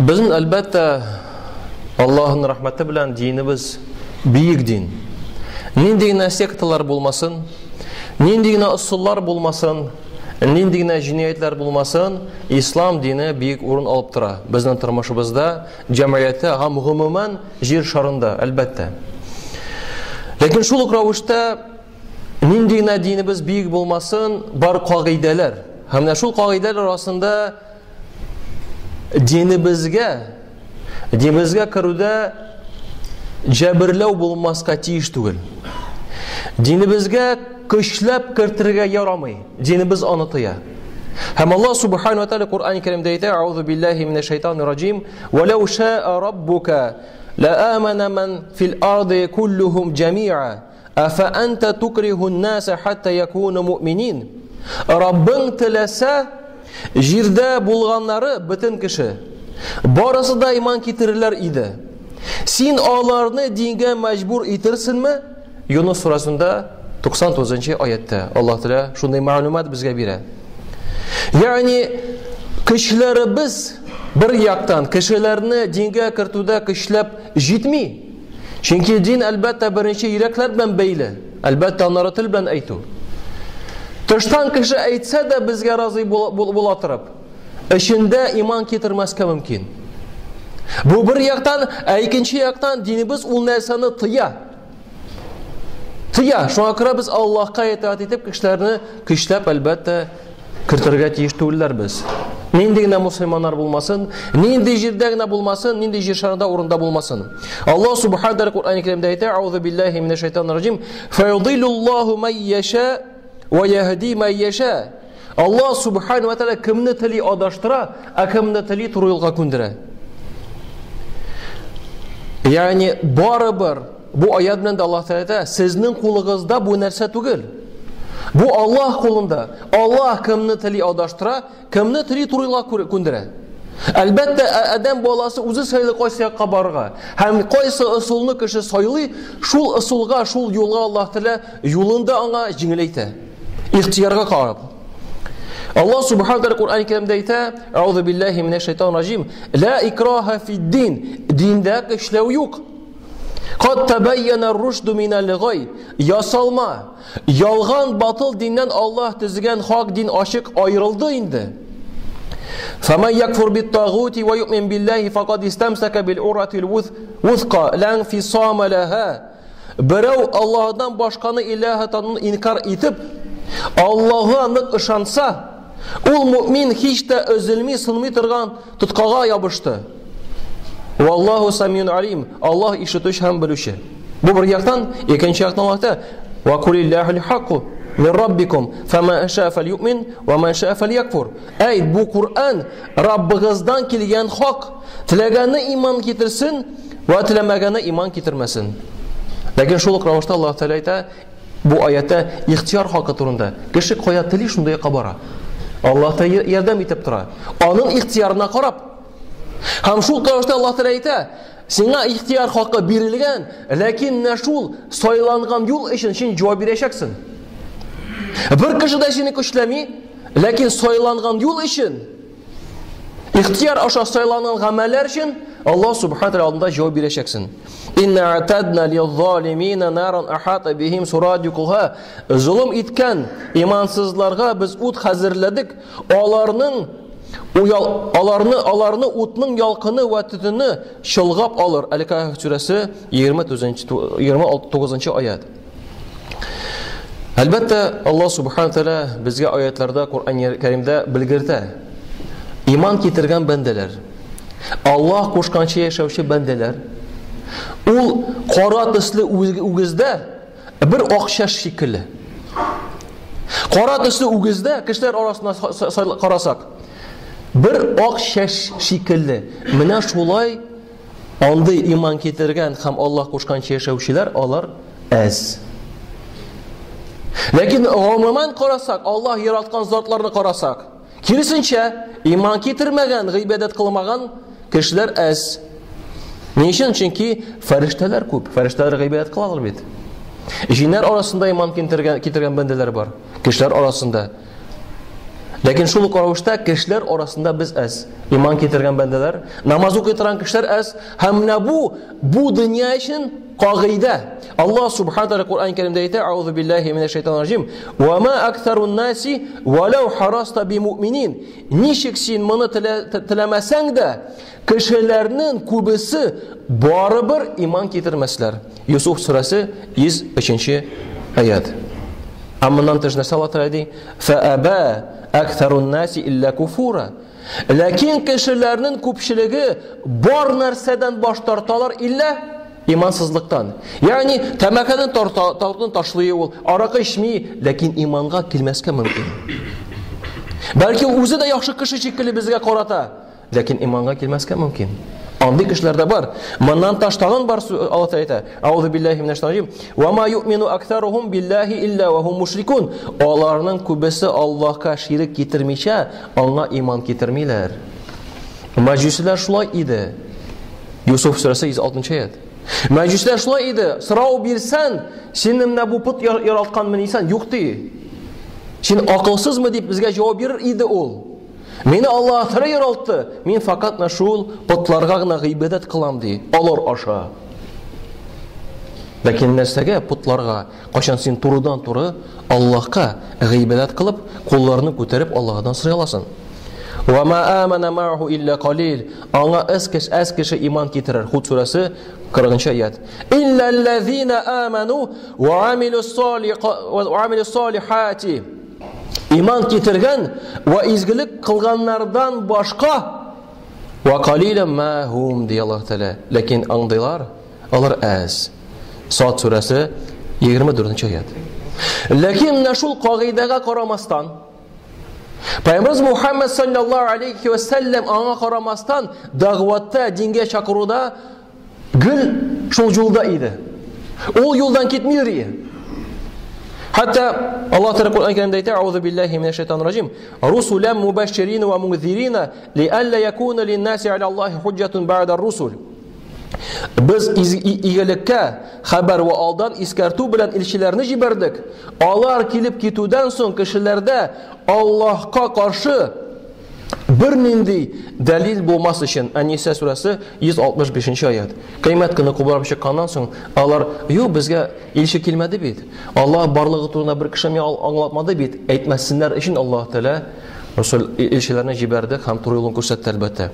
Безнең, әлбәттә, Аллаһның рәхмәте белән динебез бөек дин. Нинди генә секталар булмасын, нинди генә ысуллар булмасын, нинди генә җинаятьләр булмасын, ислам дине бөек урын алып тора безнең тормышыбызда, җәмгыятьтә һәм гомумән җир шарында, әлбәттә. Ләкин шул ук рәвештә нинди генә динебез бөек булмасын, бар кагыйдәләр. Һәм менә шул кагыйдәләр арасында динебезгә динебезгә керүдә җәберләү булмаска тиеш түгел. Динебезгә көчләп кертергә ярамый. Динебез аны тыя. Һәм Аллаһ субхану ва тааля Коръән Кәримдә әйтә: "Аузу биллаһи минәш шайтанир раҗим, ва лау шаа раббука ла амана ман фил арди куллухум джамиа, афа анта тукриху ан-наса хатта якуну муъминин". Раббың теләсә, җирдә булганнары бөтен кеше барысы да иман китерерләр иде. Син аларны дингә мәҗбүр итерсеңме? Юнус сурасында 99 аятта Аллаһ Тәгалә шундый мәгълүмат безгә бирә. Ягъни көчләребез бер яктан кешеләрне дингә кертүдә көчләп җитми. Чөнки дин әлбәттә беренче йөрәкләр белән бәйле. Әлбәттә аннары тел белән әйтү. Тыштан кеше әйтсә дә безгә разый була торып, эчендә иман китермәскә мөмкин. Бу бер яктан, ә икенче яктан динебез ул нәрсәне тыя. Тыя. Шуңа күрә без Аллаһка итаать итеп кешеләрне көчләп әлбәттә кертергә тиеш түгелләр без. Нинди генә мусульманнар булмасын, нинди җирдә генә булмасын, нинди җир шарында урында булмасын. Аллаһ субхана тәгалә Коръән Кәримдә әйтә: "Аузу биллаһи минәш шайтанир раҗим, фаюдиллуллаһу май яша ва яһди май яша". Аллаһ субхана ва тәгалә кемне тели адаштыра, ә кемне тели туры юлга күндерә. Ягъни барыбер бу аят белән дә Аллаһ Тәгалә әйтә, сезнең кулыгызда бу нәрсә түгел. Бу Аллаһ кулында. Аллаһ кемне тели адаштыра, кемне тели туры юлга күндерә. Әлбәттә, адәм баласы үзе сайлый кайсы якка барырга. Һәм кайсы ысулны кеше сайлый, шул ысулга, шул юлга Аллаһ Тәгалә юлын да аңа җиңеләйтә. Ихтиярга карап. Аллаһ субхану тәгалә Коръән Кәримдә әйтә: "Аузу биллаһи минәш шайтанир раҗим. Ла икраһа фид-дин." Диндә көчләү юк. Кад табайяна рушду минәл гай. Ясалма, ялган батыл диннән Аллаһ төзегән хак дин ачык аерылды инде. Фаман якфур бит тагути ва юъмин биллаһи факад истамсака бил уратил вусqa ла инфисама лаха. Берәү Аллаһдан башканы илаһ тануны инкар итеп, Аллаһка нык ышанса, ул мөмин һич тә өзелми, сынмый торган тоткага ябышты. Валлаху самиун алим. Аллаһ ишетүче һәм белүче. Бу бер яктан, икенче яктан Аллаһ әйтә: "Ва кулиллахил хакку мин раббикум, фама ша фальюмин ва ман ша фальякфур". Әй, бу Коръән Раббыгыздан килгән хак. Теләгәне иман китерсен, вә теләмәгәне иман китермәсен. Ләкин шул ук рәвештә Аллаһ Тәгалә әйтә, бу аятта ихтияр хакы турында. Кеше кая тели, шунда якка бара. Аллаһ Тәгалә ярдәм итеп тора. Аның ихтиярына карап. Һәм шул рәвештә Аллаһ Тәгалә әйтә, сиңа ихтияр хакы бирелгән, ләкин менә шул сайланган юл өчен син җавап бирәчәксең. Бер кеше дә сине көчләми, ләкин сайланган юл өчен ихтияр аша сайланган гамәлләр өчен Аллаһ субхана тәгалә алдында җавап бирәчәксең. Инна атадна лил-залимина наран ахата бихим сурадикуха. Золым иткән имансызларга без ут хәзерләдек. Аларның уял, аларны аларны утның ялкыны вә төтене чолгап алыр. Әл-Кәһф сүрәсе 29 аят. Әлбәттә, Аллаһ субхана тәгалә безгә аятларда Коръән Кәримдә белгертә. Иман китергән бәндәләр, Аллаһ кушканча яшәүче бәндәләр, ул кара төсле үгездә бер акча шикелле. Кара төсле үгездә кешеләр арасында карасак, бер ак чәч шикелле. Менә шулай андый иман китергән һәм Аллаһ кушканча яшәүчеләр алар әз. Ләкин гомумән карасак, Аллаһ яраткан затларны карасак, киресенчә, иман китермәгән, гыйбадәт кылмаган кешеләр әз. Ни өчен? Чөнки фәрештәләр күп. Фәрештәләр гыйбадәт кылалар бит. Җиннәр арасында иман китергән, китергән бәндәләр бар. Кешеләр арасында. Ләкин шул ук рәвештә кешеләр арасында без әз. Иман китергән бәндәләр, намаз укый торган кешеләр әз. Һәм менә бу бу дөнья өчен кагыйдә. Аллаһ субхана тааля Коръән Кәримдә әйтә: "Аузу биллаһи минәш шайтанир раҗим. Ва ма аксарун наси валау хараста бимуъминин." Ничек син моны теләмәсәң дә, кешеләрнең күбесе барыбер иман китермәсләр. Юсуф сүрәсе 103 аят. Ә моннан тыш нәрсә Аллаһ Тәгалә ди? Фәәбә аксарун наси илля куфура. Ләкин кешеләрнең күпчелеге бар нәрсәдән баш тарталар иллә имансызлыктан. Ягъни тәмәкене тарта, тартуны ташлый ул, аракы эчми, ләкин иманга килмәскә мөмкин. Бәлки ул үзе дә яхшы кеше шикелле безгә карата, Ләкин иманга килмәскә мөмкин. Андый кешеләр дә бар. Моннан таш тагын бар Аллаһ Тәгалә әйтә. Аузу биллаһи минәш шайтанир раҗим. Ва ма юъмину аксарухум биллаһи илля ва хум мушрикун. Аларның күбесе Аллаһка ширек китермичә, аңа иман китермиләр. Мәҗүсиләр шулай иде. Юсуф сүрәсе 106 аят. Мәҗүсиләр шулай иде. Сорау бирсән, син менә бу пот яралтканмы исән? Юк ди. Син акылсызмы дип безгә җавап бирер иде ул. Мине Аллаһ Тәгалә яралтты. Мин факат менә шул потларга гына гыйбадәт кылам ди. Алар аша. Ләкин нәрсәгә потларга? Кайчан син турыдан-туры Аллаһка гыйбадәт кылып, кулларны күтәреп Аллаһдан сорый аласың. Ва ма амана мааху илля қалил. Аңа әз кеше, әз кеше иман китерер. Худ сүрәсе 40 аят. Илля аллазина аману ва амилус салихати. Иман китергән вә изгелек кылганнардан башка вә калиләм ма хум ди Аллаһ Тәгалә. Ләкин андыйлар алар әз. Сад сүрәсе 24 аят. Ләкин менә шул кагыйдәгә карамастан, Пәйгамбәрбез Мухаммад саллаллаһу алейхи ва сәлләм аңа карамастан дәгъватта, дингә чакыруда Гел шул юлда иде. Ул юлдан китми йөри. Хәтта Аллаһ Тәгалә Коръән Кәримдә әйтә: "Аузу биллаһи минәш шайтанир раҗим. Русулан мубашширин ва мунзирина лиалла якуна линнаси аля Аллаһи хуҗҗатун ба'да русул." Без игелеккә хәбәр вә алдан искәртү белән илчеләрне җибәрдек. Алар килеп китүдән соң кешеләрдә Аллаһка каршы Бернинди дәлил булмас өчен, Ән-Ниса сүрәсе 165 нче аят. Кыямәт көне кубарып чыкканнан соң, алар, юк, безгә илче килмәде бит. Аллаһ барлыгы турында бер кеше миңа аңлатмады бит. Әйтмәсеннәр өчен Аллаһ Тәгалә Расул илчеләрне җибәрде һәм туры юлын күрсәтте әлбәттә.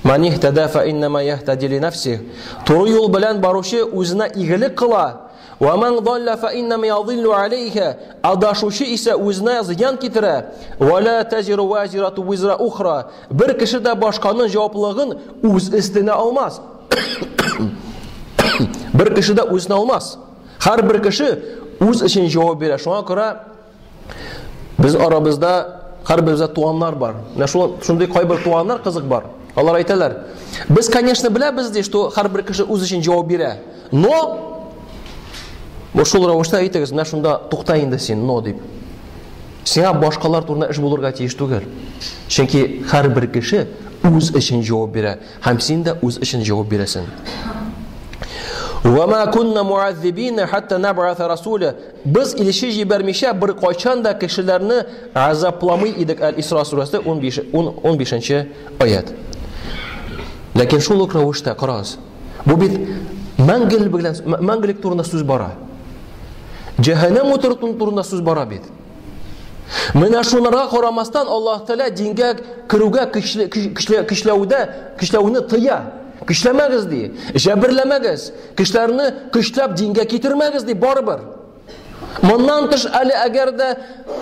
Ман ихтада фа иннама яхтади ли нафсих. Туры юл белән баручы үзенә игелек кыла. Ва ман далла фа иннама ядиллу алейха. Адашучы исә үзенә зыян китерә. Ва ла тазиру вазирату визра ухра. Бер кеше дә башканың җаваплылыгын үз өстенә алмас. Бер кеше дә үзенә алмас. Һәрбер кеше үз өчен җавап бирә. Шуңа күрә Без арабызда һәрберебездә туганнар бар. Менә шул шундый кайбер туганнар кызык бар. Алар әйтәләр: "Без, конечно, беләбез ди, что һәрбер кеше үз өчен җавап бирә. Но бу шул рәвештә әйтегез, менә шунда тукта инде син, но дип. Сиңа башкалар турында эш булырга тиеш түгел. Чөнки һәрбер кеше үз өчен җавап бирә. Һәм син дә үз өчен җавап бирәсең. Ва ма кунна муаззибина хатта наб'аса расуля. Без илче җибәрмичә бер кайчан да кешеләрне азапламый идек. Әл-Исра сүрәсе 15 15 аят. Ләкин шул ук рәвештә карагыз. Бу бит мәңгелек белән мәңгелек турында сүз бара. Җәһәннәм уты турында сүз бара бит. Менә шунарга карамастан Аллаһ Тәгалә дингә керүгә көчле, көчле, көчләүдә, көчләүне тыя. Көчләмәгез ди, җәберләмәгез, кешеләрне көчләп дингә китермәгез ди барыбер. Моннан тыш әле әгәр дә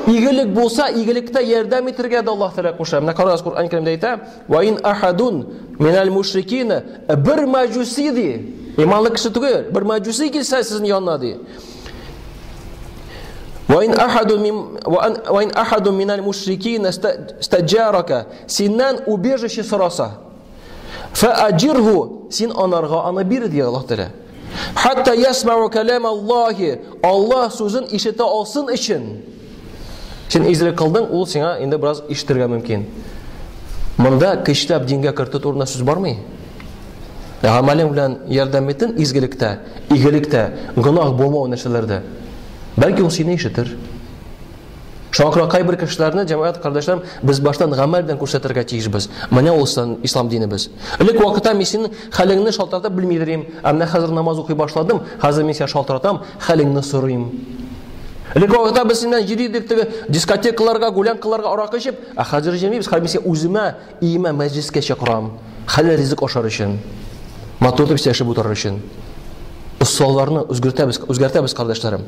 игелек булса, игелектә ярдәм итәргә дә Аллаһ Тәгалә куша. Менә карагыз, Коръән Кәримдә әйтә: "Ва ин ахадун минал мушрикин" бер мәҗүси ди. Иманлы кеше түгел, бер мәҗүси килсә сезнең янына ди. Ва ин ахаду мин ва ин ахаду минал мушрикин истаджарака синнән убежище сораса фа аджирху син анарга аны бир ди Аллаһ Тәгалә. Хатта ясмау калам Аллаһи Аллаһ сүзен ишетә алсын өчен. Син изгелек кылдың, ул сиңа инде бераз ишетергә мөмкин. Монда көчләп дингә кертү турында сүз бармый. Гамәлең белән ярдәм итен изгелектә, игелектә, гөнаһ булмау нәрсәләрдә. Бәлки ул сине ишетер. Шуңа күрә кайбер кешеләрне, җәмәгать кардәшләрем, без баштан гамәл белән күрсәтергә тиешбез. Менә ул ислам динебез. Элек вакытта мин синең хәлеңне шалтыратып белмидер идем. Ә менә хәзер намаз укый башладым, хәзер мин сиңа шалтыратам, хәлеңне сорыйм. Элек вакытта без синнән йөри идек теге дискотекаларга, гулянкаларга аракы эчеп, ә хәзер йөрмибез. Хәзер мин сине үземә, өемә мәҗлескә чакырам. Хәләл ризык ашар өчен. Матур итеп сөйләшеп утырыр өчен. Ысулларны үзгәртәбез, үзгәртәбез, кардәшләрем.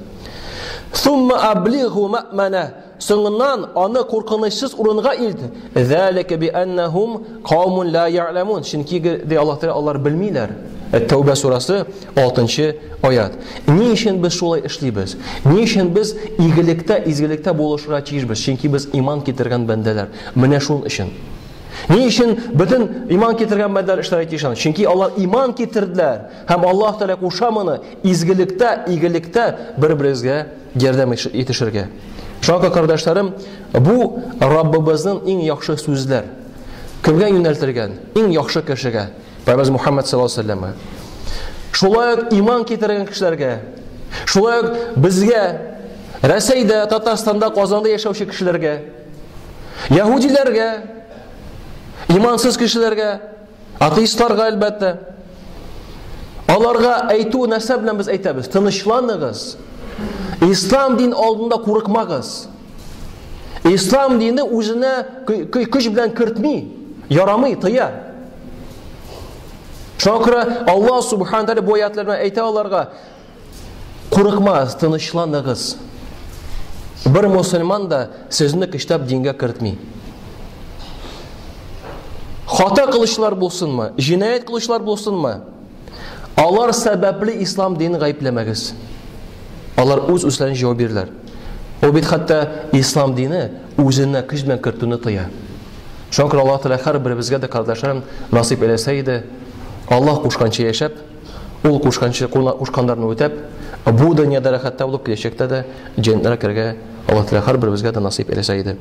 Сумма аблигу ма'мана. Соңыннан аны куркынычсыз урынга илт. Залика би аннахум каумун ла я'ламун. Чөнки ди Аллаһ Тәгалә алар белмиләр. Тәүбә сурасы 6 аят. Ни өчен без шулай эшлибез? Ни өчен без игелектә, изгелектә булышырга тиешбез? Чөнки без иман китергән бәндәләр. Менә шул өчен. Ни өчен бөтен иман китергән бәндәләр эшләргә тиеш? Чөнки алар иман китерделәр һәм Аллаһ Тәгалә куша моны изгелектә, игелектә бер-беребезгә ярдәм итешергә. Шуңа күрә, кардәшләрем, бу Раббыбызның иң яхшы сүзләр. Кемгә юнәлтелгән? Иң яхшы кешегә. Пәйгамбәребез Мухаммад саллаллаһу алейһи вәсәлләмгә. Шулай ук иман китергән кешеләргә, шулай ук безгә Рәсәйдә, Татарстанда, Казанда яшәүче кешеләргә, яһүдиләргә, имансыз кешеләргә, Атеистларга, әлбәттә. Аларга әйтү нәрсә белән без әйтәбез? Тынычланыгыз. Ислам дин алдында курыкмагыз. Ислам дине үзенә көч белән кертми, ярамый, тыя. Шуңа күрә Аллаһ субхана тәгалә бу аятлар белән әйтә аларга, Курыкмагыз, тынычланыгыз. Бер мусульман да сезне көчләп дингә кертми. Хата кылучылар булсынмы, җинаять кылучылар булсынмы, алар сәбәпле ислам динен гаепләмәгез. Алар үз үзләрен җавап бирерләр. Ул бит хәтта ислам дине үзенә көч белән кертүне тыя. Шуңа күрә Аллаһ Тәгалә һәрберебезгә дә кардәшләрем насыйп әйләсә иде, Аллаһ кушканча яшәп, Ул кушканчы кушканнарны үтәп, бу дөньяда рәхәттә булып, киләчәктә дә җәннәткә керергә Аллаһ Тәгалә һәрберебезгә дә насыйп әйләсә иде.